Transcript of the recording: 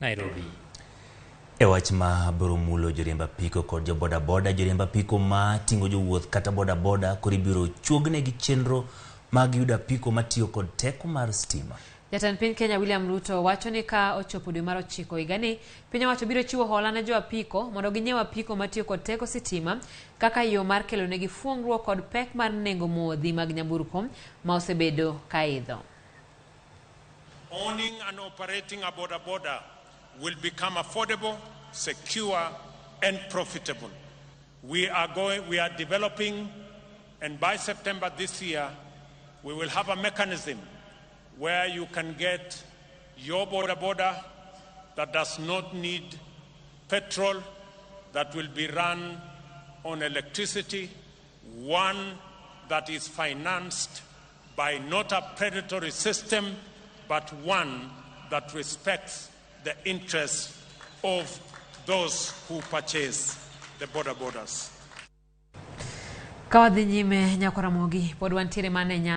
Nairobi. E wach ma biro mulo joriemb apiko kod jo bodaboda, joriemb apiko ma ting'o jowuoth kata bodaboda koro ibiro chuognegi chenro mag yudo apiko matiyo kod teko mar stima. Jatend piny Kenya William Ruto wacho ni ka ochopo dwe mar ochiko higani, piny owacho biro chiwo hola ne jo apiko mondo ginyiew apiko matiyo kod teko sitima kaka yo mar kelonegi fuong'ruok kod pek mar nengo modhi mag nyamburko ma osebedo ka idho. Owning and operating a boda boda will become affordable, secure, and profitable. We are developing, and by September this year, we will have a mechanism where you can get your boda boda that does not need petrol, that will be run on electricity, one that is financed by not a predatory system, but one that respects the interests of those who purchase the boda bodas. Ka wadhi nyime, Nyakwar Ramogi, pod wantiere mana e.